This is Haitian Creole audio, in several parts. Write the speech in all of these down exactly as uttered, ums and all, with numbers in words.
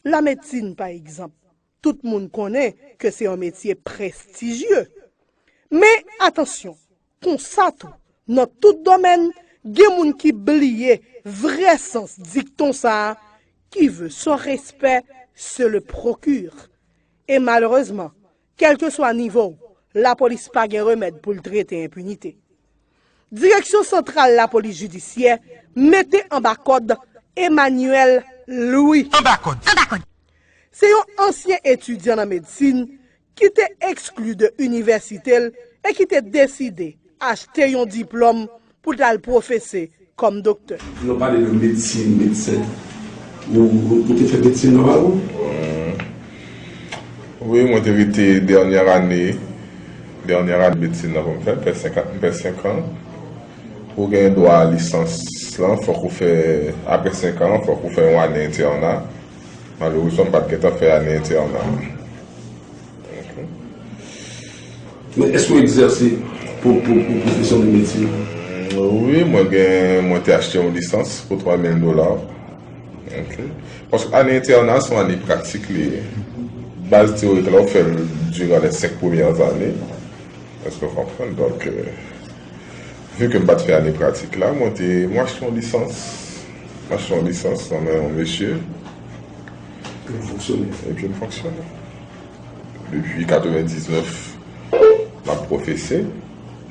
Lamedsin, pa egzanp, tout moun konnen ke se yon metye prestijye. Men, atansyon, konsa tou, nan tout domèn, gen moun ki bliye vrè sans dikton sa a, qui veut son respect se le procure. E malerezman, kèlkeswa nivo w, lapolis pa gen remèd pou l trete enpinite. Direksyon Santral Lapolis Jidisyè mete anba kòd Emmanuel Louis. Anba kòd. Anba kòd. Se yon ansyen etidyan nan medsin ki te ekskli de inivèsite l e ki te deside achte yon diplòm pou l t al pwofese kòm doktè. Nou pale de medsin, medsen. Ou, ou te fè medsin nòmalman? Wi, mwen te rete dènyè ane, dènyè ane medsin nan pou m fè, m fè senk an, m fè senk an. Pou w gen dwa a lisans lan, fòk ou fè, apre senk an, fòk ou fè yon ane entèna. Malerezman, m pa t gentan fè ane entèna. Ok. Men èske w egzèse pou, pou, pou pwofesyon de medsin? Wi, mwen gen, mwen te achte yon lisans pou twa mil dola. Ok. Paske ane entèna se yon ane pratik li ye. Baz teyorik la, ou fè l diran lè senk premyè ane. Èske w konprann? Donk, euh, vi ke m pa t fè ane pratik la, mwen te, mwen achte yon lisans. Mwen achte yon lisans nan men yon mesye. Epi m fonksyone. Epi m fonksyone. Depi katrevendiznèf, m ap pwofese.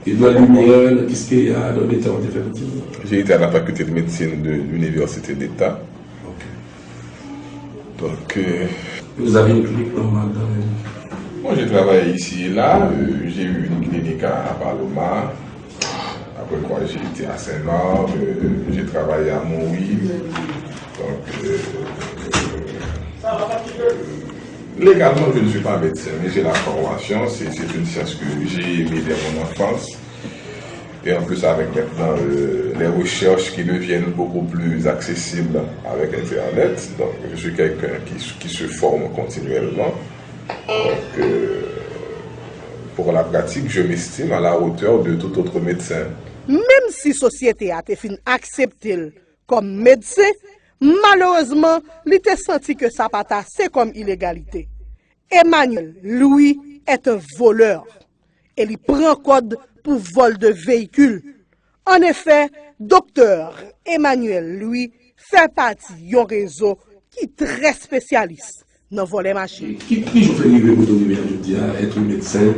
E nan Limyè, nan Kiskeya, nan Leta, ou te fè medsin? J'ai été à la faculté de médecine de l'Université d'État. Ok. Donc, euh, vous avez une clinique normale dans la vie? Moi, j'ai travaillé ici et là. Euh, j'ai eu une clinique à, à Paloma. Après quoi, j'ai été à Saint-Marc. Euh, j'ai travaillé à Montreuil. Donc, euh, légalement, je ne suis pas médecin, mais j'ai la formation. C'est, c'est une science que j'ai aimée dès mon enfance. Et en plus, avec maintenant, euh, les recherches qui deviennent beaucoup plus accessibles avec Internet, donc je suis quelqu'un qui, qui se forme continuellement. Donc, euh, pour la pratique, je m'estime à la hauteur de tout autre médecin. Menm si sosyete a te fin aksepte l kòm medsen, malerezman, li te santi ke sa pa t ase kòm ilegalite. Emmanuel Louis est un voleur e li pran kòd pou vòl de veyikil. Annefè, doktè Emmanuel Louis fè pati yon rezo ki trè espesyalis nan vòlè machin. Ki, ki jan w fè rive kote w rive a jodi a, être médecin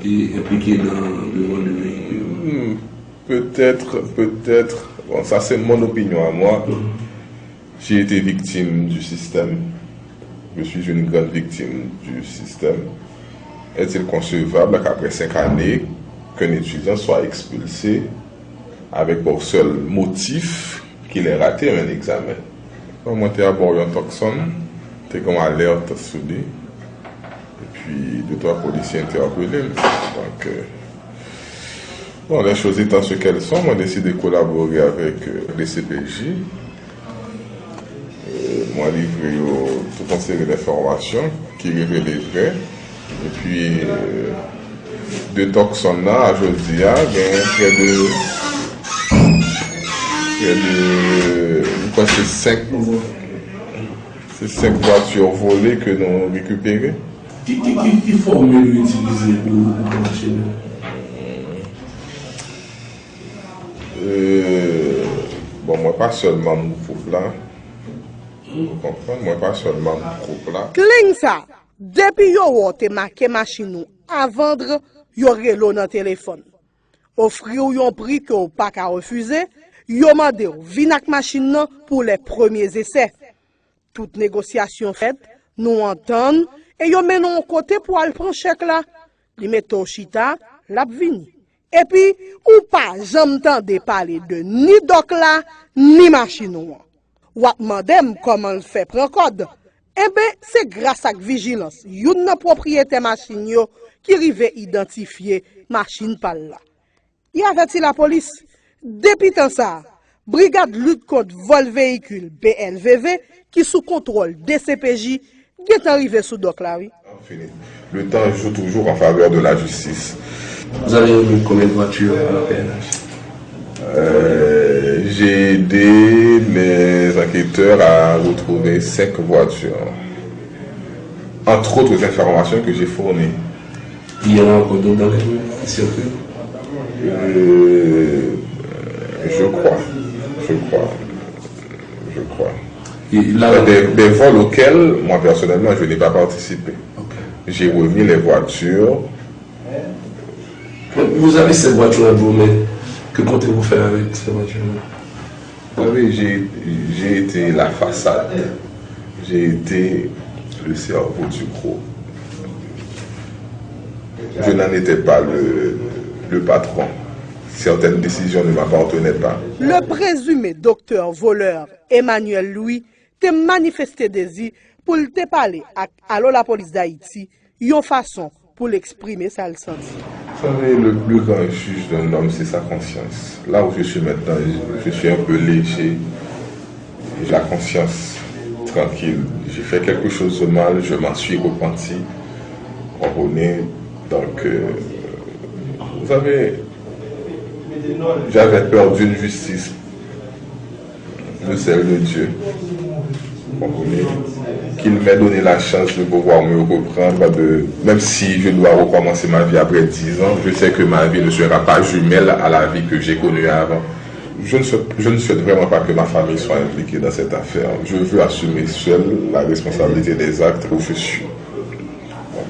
et impliqué dans le vol de véhicule? Hmm, peut-être, peut-être, bon, ça c'est mon opinion à moi. J'ai été victime du système. Je suis une grande victime du système. Est-il concevable qu'après cinq années, qu'un étudiant soit expulsé avec pour seul motif qu'il ait raté un examen? Bon, mwen te abò yon Tucson, te gen yon alèt sou li. Epi, de twa polisye entèpele m. Donk, euh, bon, les choses étant ce qu'elles sont, mwen deside kolabore avèk, euh, D C P J. Euh, mwen livre yo tout yon seri de enfòmasyon ki revele vrè. Epi, euh, de Tucson nan, a jodi a, gen prè de, prè de, m kwè se senk, se senk vwati vole ke nou rekipere. Ki, ki, ki, ki fòmil ou itilize pou, pou pran machin nan? Euh, bon, mwen pa sèl manm gwoup la. Ou konprann? Mwen pa sèl manm gwoup la. Kleng sa, depi yo wè w te make machin ou a vann, yo rele w nan telefòn. Ofri w yon pri ke w pa ka refize, yo mande w vin ak machin nan pou les premiers essais. Tout negosyasyon fèt, nou antann, e yo mennen w yon kote pou al pran chèk la. Li mete w chita, l ap vini. Epi, ou pa janm tande pale de ni dòk la, ni machin ou an. W ap mande m kòman l fè pran kòd. Enben, se gras ak vijilans youn nan pwopriyetè machin yo ki rive idantifye machin pa l la. Li avèti lapolis. Depi tan sa a, Brigad Lit Kont Vòl Veyikil, B L V V, ki sou kontwòl D C P J, gentan rive sou dòk la, wi. Fini. Le temps joue toujours en faveur de la justice. Vous avez remis combien de voitures à la P N H? Euh, j'ai aidé les enquêteurs à retrouver cinq voitures. Entre autres informations que j'ai fournies. Il y en a encore d'autres dans les circuits? Euh, je crois. Je crois. Je crois. Et là, des, des vols auxquels, moi personnellement, je n'ai pas participé. Ok. J'ai remis les voitures. Vous avez ces voitures entre vos mains. Que comptez-vous faire avec ces voitures-là? Vous savez, j'ai, j'ai été la façade. J'ai été le cerveau du groupe. Je n'en étais pas le, le patron. Certaines décisions ne m'appartenaient pas. Le présumé docteur voleur Emmanuel Louis te manifeste dezi pou l te pale ak Allo Lapolis Dayiti yon fason pou l eksprime sa l santi. Vous savez, le plus grand juge d'un homme, c'est sa conscience. Là où je suis maintenant, je suis un peu léger. J'ai la conscience tranquille. J'ai fait quelque chose de mal, je m'en suis repenti. Vous comprenez? Donc, euh, vous savez, j'avais peur d'une justice le sel de Dieu. Vous comprenez? Qu'il m'ait donné la chance de pouvoir me reprendre, de, même si je dois recommencer ma vie après dix ans, je sais que ma vie ne sera pas jumelle à la vie que j'ai connue avant. Je ne souhaite, je ne souhaite vraiment pas que ma famille soit impliquée dans cette affaire. Je veux assumer seul la responsabilité des actes que je suis.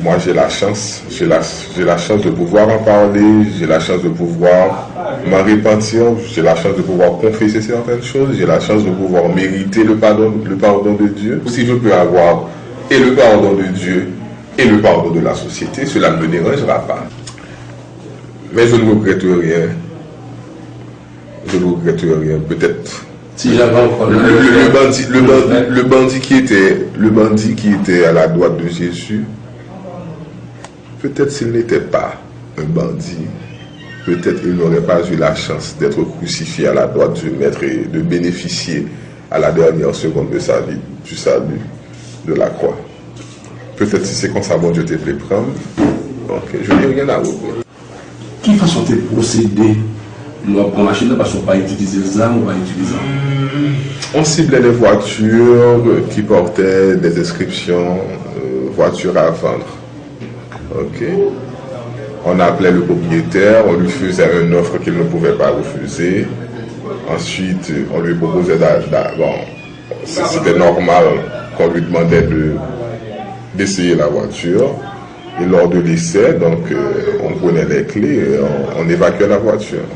Moi, j'ai la chance, j'ai la, j'ai la chance de pouvoir en parler, j'ai la chance de pouvoir m'en repentir, j'ai la chance de pouvoir confesser certaines choses, j'ai la chance de pouvoir mériter le pardon, le pardon de Dieu. Si je peux avoir et le pardon de Dieu et le pardon de la société, cela ne me dérangera pas. Mais je ne regrette rien. Je ne regrette rien. Peut-être. Si j'avais encore le, le, le, le bandit, le bandit, le bandit qui était, le bandit qui était à la droite de Jésus, peut-être s'il n'était pas un bandit, peut-être il n'aurait pas eu la chance d'être crucifié à la droite du Maître et de bénéficier à la dernière seconde de sa vie du salut de la croix. Peut-être si c'est comme ça Bondye te vle pran m, ok, je n'ai rien à regretter. Ki fason w te pwosede lè w ap pran machin nan, paske w pa itilize zam, ou pa itilize zam? On ciblait les voitures qui portaient des inscriptions, euh, voiture à vendre. Ok. On appelait le propriétaire, on lui faisait une offre qu'il ne pouvait pas refuser. Ensuite, on lui proposait d'a-, d'a-, bon, c-, c'était normal qu'on lui demandait de, d'essayer la voiture. Et lors de l'essai, donc, euh, on prenait les clés, euh, on, on évacuait la voiture.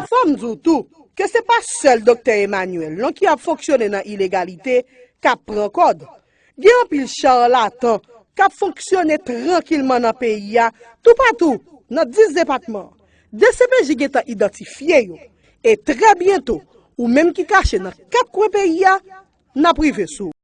Fò m di w tou ke se pa sèl doktè Emmanuel non ki ap fonksyone nan ilegalite k ap pran kòd. Gen anpil charlatan k ap fonksyone trankilman nan peyi a, toupatou, nan dis depatman. D C P J gentan idantifye yo. E trè byento, ou menm ki kache nan kat kwen peyi a, n ap rive sou ou.